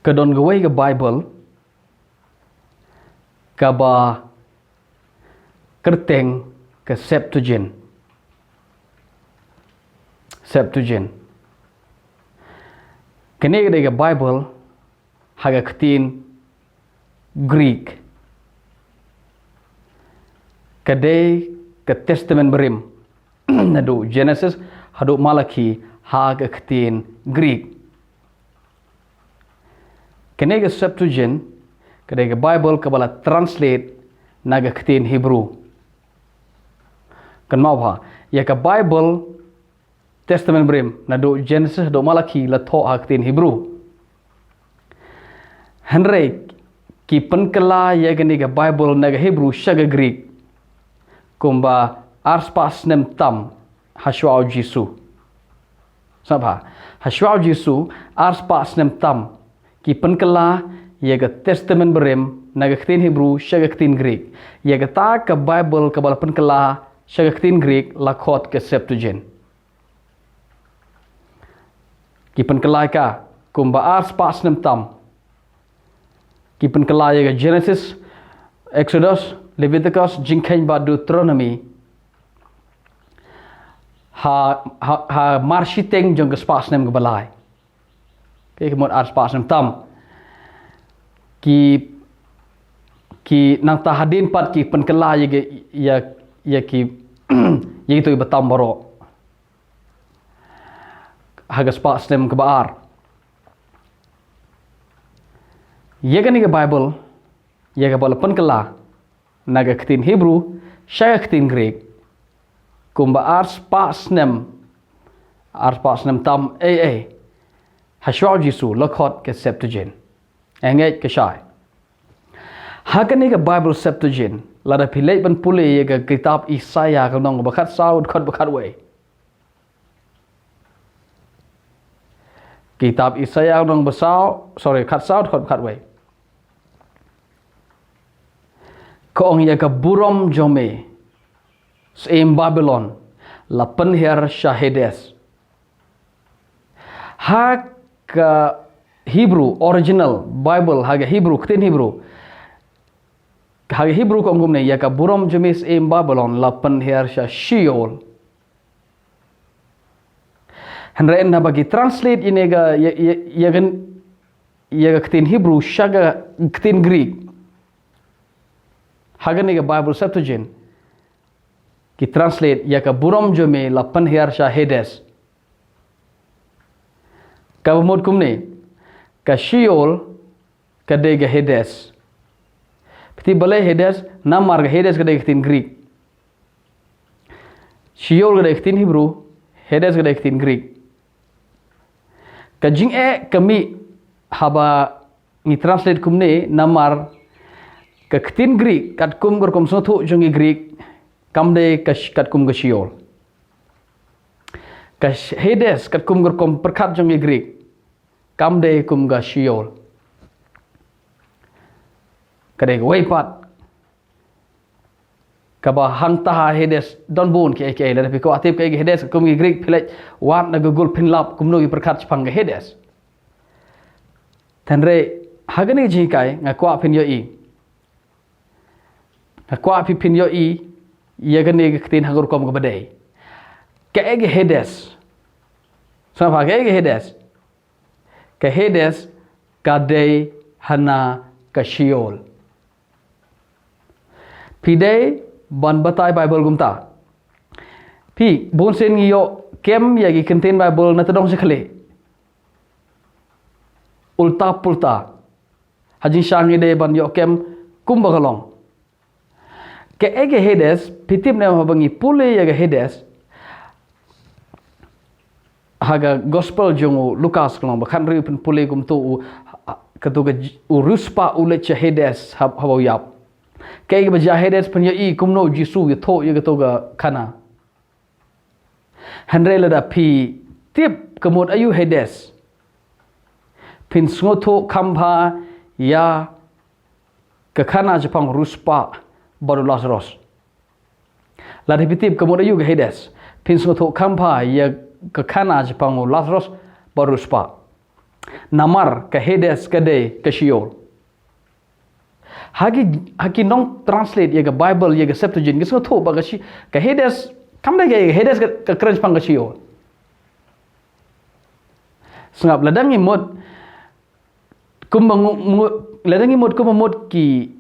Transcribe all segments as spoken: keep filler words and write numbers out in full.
Ka don kawei ka Bible kaba kyrteng ka Septuagint. Septuagint. Kane ka dei ka Bible ha ka ktien Greek. Ka dei ka Testament Barim, naduh Genesis haduh Malaki, ha ka ktien Greek. Kane ka Septuagint ka dei ka Bible kaba la translate na ka ktien Hebrew. Kynmaw bha, ïa ka Bible Testament Barim, naduh Genesis haduh Malaki, la thoh ha ka ktien Hebrew. Hynrei ki pynkylla ïa kane ka Bible na ka Hebrew sha ka Greek kumba arspah snem tam hashwa u Jisu. Sngap bha, hashwa u Jisu, arspah snem tam ki pynkylla ïa ka Testament Barim na ka ktien Hebrew sha ka ktien Greek. Ïa kata ka Bible kaba la pynkylla sha ka ktien Greek la khot ka Septuagint. Ki pynkylla ïa ka kumba arspah snem tam. Ki pynkylla ïa ka Genesis, Exodus, Leviticus, Jingkheiñ bad Deuteronomy ha, ha, ha mar shiteng jong ka spah snem kaba lai. Ka mut arspah snem tam. Ki, ki nangta hadien pat ki pynkylla ïa ki, ïa, ïa ki, ïa kito kiba tam baroh ha ka spah snem kaba ar. Ïa kane ka Bible, ïa kaba la pynkylla na ka ktien Hebrew sha ka ktien Greek kumba arspah snem, arspah snem tam ei ei hashwa u Jisu, la khot ka Septuagint. Ngeit ka shai. Ha kane ka Bible Septuagint, lada phi leit ban pule ïa ka kitab Isaïah ka lynnong ba khatsaw, dkhot ba khatwei. Kitab Isaïah lynnong ba saw, sorry, khatsaw, dkhot ba khatwei. Ka ong ïa ka burom jong me, Syiem Babilon, la pynhiar sha Hades. Ha ka Hebrew, original Bible, ha ka Hebrew, ktien Hebrew. Ha ka Hebrew ka ong kumne, ïa ka burom jong me Syiem Babilon la pynhiar sha Sheol. Hynrei naba ki translate ïa ne ka, ïa, ïa, ïa ka, ïa ka ktien Hebrew sha ka ktien Greek. Ha kane ka Bible Septuagint ki translate ïa ka burom jong me la pynhiar sha Hades. Kaba mut kumne, ka Sheol ka dei ka Hades. Phi tip balei Hades? Namar ka Hades ka dei ka ktien Greek. Sheol ka dei ka ktien Hebrew, Hades ka dei ka ktien Greek. Ka jingeh ka mih haba ngi translate kumne namar ka ktien Greek katkum ka rukom sngewthuh jong ngi Greek kam dei ka sh-, katkum ka Sheol. Ka sh-, Hades katkum ka rukom pyrkhat jong ngi Greek kam dei kum ka Sheol. Ka dei kawei pat kaba hangta ha Hades don bun kiei kiei. Lada phi kwah tip kaei ka Hades, kum ki Greek phi leit wad na Google phin lap kumno ki pyrkhat shaphang ka Hades. Hynrei ha kane ka jinghikai nga kwah phin ïohi, nga kwah phi phin ïohi ïa kane ka ktien ha ka rukom kaba dei. Kaei ka Hades? Sngap bha, kaei ka Hades? Ka Hades ka dei hana ka Sheol. Phi dei ban batai Bible kumta. Phi, bunsien ngi ïoh kem ïa ki kyntien Bible na tdong sha khlieh, ulta pulta. Ha jingshisha ngi dei ban ïoh kem kumba ka long. Kaei ka Hades? Phi tip ne em haba ngi pule ïa ka Hades ha ka Gospel jong u Lukas ka lynnong ba khathynriew, phin pule kumto, u, kato ka j-, u riewspah u leit sha Hades hab-, haba u ïap. Kaei kaba jia Hades? Phin ïohi kumno u Jisu u ïathuh ïa kato ka khana. Hynrei lada phi tip ka mut aïu Hades, phin sngewthuh kham bha ïa ka khana shaphang u riewspah bad u Lazarus. Lada phi tip ka mut aïu ka Hades, phin sngewthuh kham bha ïa ka khana shaphang u Lazarus bad u riewspah. Namar ka Hades ka dei ka Sheol. Ha ki, ha ki nong translate ïa ka Bible, ïa ka Septuagint, ki sngewthuh ba ka shi, ka Hades, kam dei ka Hades ka, ka kren shaphang ka Sheol. Sngap, lada ngi mut, kumba ngu, ngu, lada ngi mut, kumba mut ki,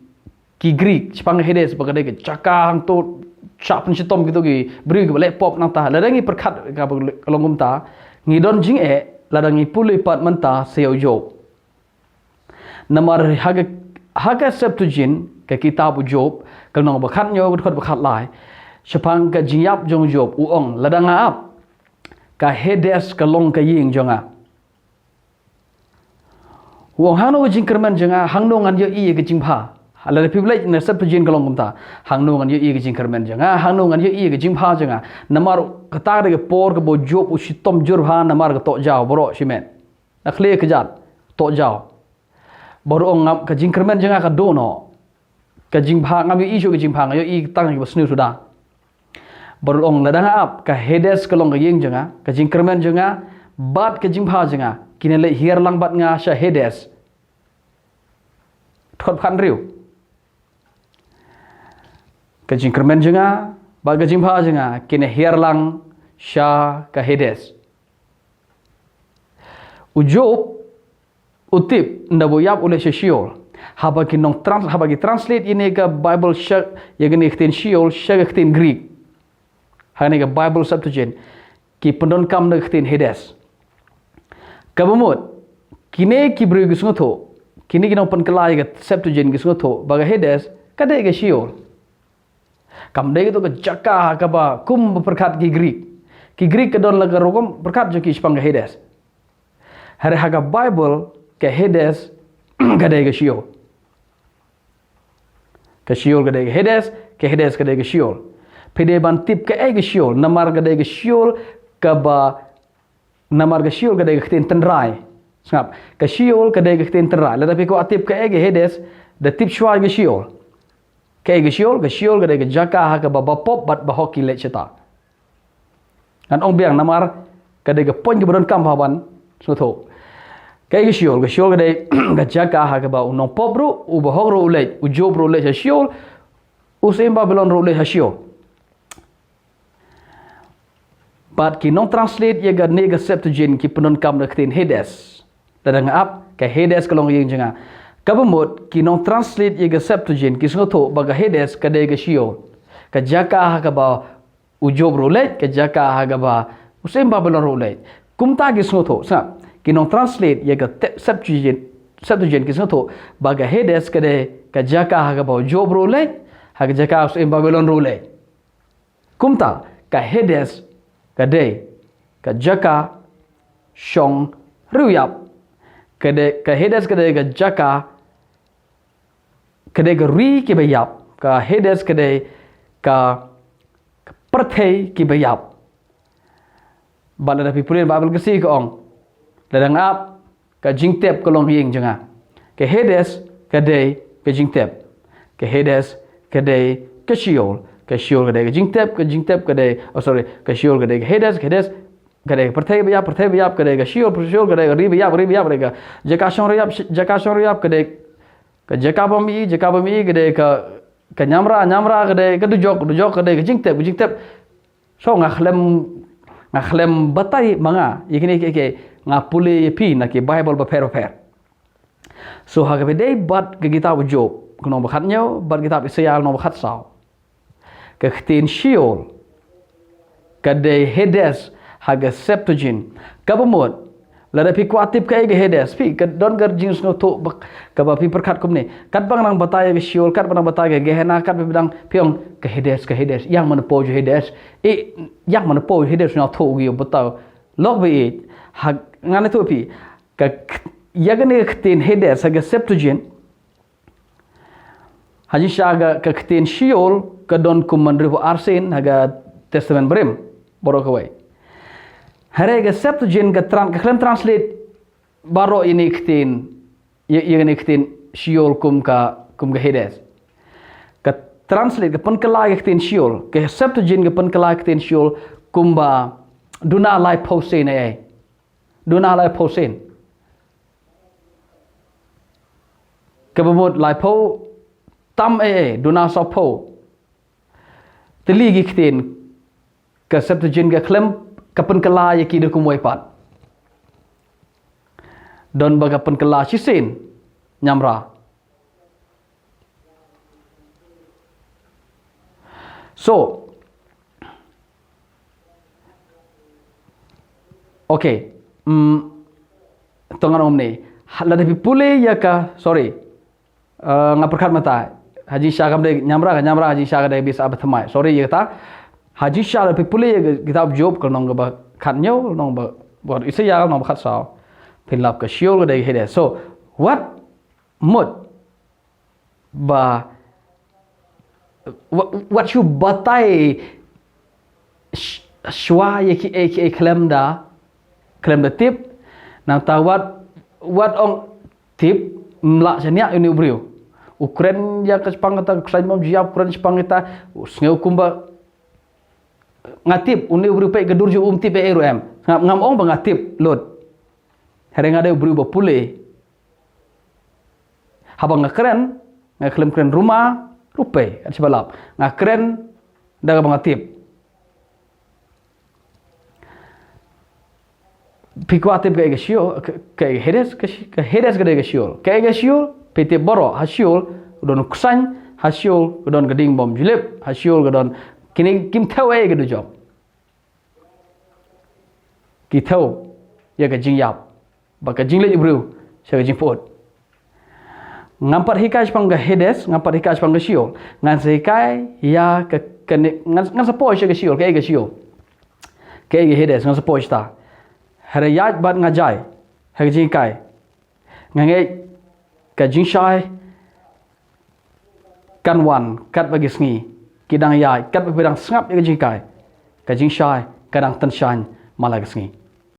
ki Greek, shaphang ka Hades, ba ka dei ka jaka hangto, shah pynshitom kito ki briew kiba leh pop nangta. Lada ngi pyrkhat kaba ka long kumta, ngi don jingeh, lada ngi pule pat mynta, sa ïa u Job. Namar ha ka, ha ka Septuagint, ka kitab u Job, ka lynnong ba khathynñiew, ka dkhot ba khatlai. Shaphang ka jingïap jong u Job, u ong, lada nga ap, ka Hades ka long ka ïing jong nga. U ong hangno ka jingkyrmen jong nga, hangno ngan ïohi ïa ka jingbha. Lada phi peit na Septuagint ka long kumta. Hangno ngan ïohi ïa ka jingkyrmen jong nga, hangno ngan ïohi ïa ka jingbha jong nga. Namar kata ka dei ka por kaba u Job u shitom jur bha namar ka tohjaw baroh shimet. Na khlieh kjat, tohjaw. Bad u ong ngam, ka jingkyrmen jong nga ka dohnud. Ka jingbha ngam ïohi shuh ka jingbha, nga ïohi tang kiba sniew suda. Bad u ong lada nga ap, ka Hades ka long ka ïing jong nga, ka jingkyrmen jong nga, bad ka jingbha jong nga, kin ïa leit hiar lang bad nga sha Hades. Dkhot ba khathynriew. Ka jingkyrmen jong nga, bad ka jingbha jong nga, kin ïa hiar lang sha ka Hades. U Job, u tip, ynda ba u ïap u leit sha Sheol. Haba ki nong trans-, haba ki translate ïa kane ka Bible sha, ïa kane ka ktien Sheol, sha ka ktien Greek. Ha kane ka Bible Septuagint, ki pyndonkam da ka ktien Hades. Kaba mut, kine ki briew ki sngewthuh, kine ki nong pynkylla ïa ka Septuagint ki sngewthuh, ba ka Hades, ka dei ka Sheol. Kam dei kato ka jaka kaba kum ba pyrkhat ki Greek. Ki Greek ka don la ka rukom pyrkhat jong ki shaphang ka Hades. Hynrei ha ka Bible ka Hades ka dei ka Sheol. Ka Sheol ka dei ka Hades, ka Hades ka dei ka Sheol. Phi dei ban tip kaei ka Sheol, namar ka dei ka Sheol kaba Namar ka Sheol ka dei ka ktien tynrai. Sngap, ka Sheol ka dei ka ktien tynrai. Lada phi kwah tip kaei ka Hades, da tip shuwa ka Sheol. Kaei ka Sheol, ka Sheol ka dei ka jaka ha kaba ba pop bad ba hok ki leit shata. Ngan ong biang namar ka dei ka point kaba donkam ba ban sngewthuh. Kaei ka Sheol, ka Sheol ka dei ka jaka ha kaba u nongpop ruh, u bahok ruh u leit, u Job ruh u leit ha Sheol, u syiem Babilon ruh u leit ha Sheol. Bad ki nong translate ïa kane ka Septuagint ki pyndonkam da ka ktien Hades. Lada nga ap, ka Hades ka long ïing jong nga. Kaba mut, ki nong translate ïa ka Septuagint ki sngewthuh ba ka Hades ka dei ka Sheol. Ka jaka ha kaba u Job ruh u leit, ka jaka ha kaba u syiem Babilon ruh u leit. Kumta ki sngewthuh, sngap. Ki nong translate ïa ka te-, Septuagint, Septuagint ki sngewthuh ba ka Hades ka dei ka jaka ha kaba u Job ruh u leit, ha ka jaka u syiem Babilon ruh u leit. Kumta, ka Hades ka dei ka jaka shong riewïap. Ka dei, ka Hades ka dei ka jaka, ka dei ka ri kiba ïap. Ka Hades ka dei ka, ka pyrthei kiba ïap. Bad lada phi pule Baibl Khasi ka ong, lada nga ap, ka jingtep ka long ïing jong nga. Ka Hades ka dei ka jingtep. Ka Hades ka dei ka Sheol. Ka Sheol ka dei ka jingtep, ka jingtep ka dei, oh, sorry, ka Sheol ka dei ka Hades, ka Hades ka dei ka pyrthei ba ïap, pyrthei ba ïap ka dei ka Sheol, Sheol ka dei ka ri ba ïap, ri ba ïap ka dei ka jaka shong riewïap, jaka shong riewïap ka dei ka jaka bym i, jaka bym i ka dei ka, ka ñiamra, ñiamra ka dei ka dujok, dujok ka dei ka jingtep, ka jingtep. So nga khlem, nga khlem batai ma nga ïa kine kiei kiei, nga pule ïa phi na ki Baibl bapher bapher. So ha kaba ïadei bad ka kitab u Job, ka lynnong ba khathynñiew, bad kitab Isaïah lynnong ba khatsaw. Ka ktien Sheol ka dei Hades ha ka Septuagint. Kaba mut, lada phi kwah tip kaei ka Hades, phi ka don ka jingsngewthuh bak, kaba phi pyrkhat kumne. Katba nga nang batai ïa ka Sheol, katba nang batai ïa ka Gehenna, katba phi dang phi ong ka Hades, ka Hades, ïa nga mynta poi Hades. Eh, ïa nga mynta poi Hades, nga thoh ïa u batai. Lok ba ïeit, ha, ngan ïathuh phi, ka k-, ïa kane ka ktien Hades ha ka Septuagint, ha jingshisha ka, ka ktien Sheol ka don kum hynriew arsien ha ka Testament Barim, baroh kawei. Hynrei ka Septuagint ka tran-, ka khlem translate baroh ïa kane ka ktien, ïa, ïa kane ka ktien Sheol kum ka, kum ka Hades. Ka translate, ka pynkylla ïa ka ktien Sheol, ka Septuagint ka pynkylla ïa ka ktien Sheol kumba duna laiphew sien ei ei. Duna laiphew sien. Kaba mut laiphew tam, eh, eh, duna sawphew tylli ki ktien. Ka Septuagint ka khlem ka pynkylla ïa ki da kumwei pat. Don ba ka pynkylla shisien, ñiamra. So, okay. Mm, to ngan ong kumne. Ha, lada phi pule ïa ka, sorry. Eh, nga pyrkhat mynta. Ha jingshisha kam dei ñiamra, ka ñiamra, ha jingshisha ka dei bishar ba thymmai. Sorry ïa kata. Ha jingshisha lada phi pule ïa ka kitab Job, ka lynnong kaba khathynñiew, lynnong ba, ba Isaïah, lynnong ba khatsaw. Phin lap ka Sheol ka dei Hades. So, wat mut ba, wa-, wat shu batai sh-, shuwa ïa kiei kiei khlem da, khlem da tip. Nangta wat, wat ong tip, ym lah shaniah ïa une u briew. U kren ïa ka shaphang kata, u kren bymjylliew, u kren shaphang kata, u sngew kumba nga tip, une u briew peit ka dur jong u um tip ei ei ruh em. Ngam, ngam ong ba nga tip lut. Hynrei nga dei u briew ba pule. Haba nga kren, nga khlem kren ruma, ruh pei, kat shaba lap. Nga kren da kaba nga tip. Phi kwah tip kaei ka Sheol, ka, kaei ka Hades, ka Sh-, ka Hades ka dei ka Sheol. Kaei ka Sheol, phi tip baroh, ha Sheol, ka don u ksain, ha Sheol, ka don ka ding bymjylliew, ha Sheol, ka don kine kim thew ei ka dujok. Ki thew ïa ka jingïap bad ka jingleit u briew sha ka jingpyut. Ngam pat hikai shaphang ka Hades, ngam pat hikai shaphang ka Sheol. Ngan sa hikai ïa ka, ka ne, ngan, ngan sa poi sha ka Sheol, kaei ka Sheol. Kaei ka Hades, ngan sa poi shata. Hynrei ïaid bad nga Jai ha ka jinghikai. Nga ngeit ka jingshai kan wan katba ki sngi ki dang ïaid, katba phi dang sngap ïa ka jinghikai, ka jingshai ka dang tynshaiñ man la ka sngi.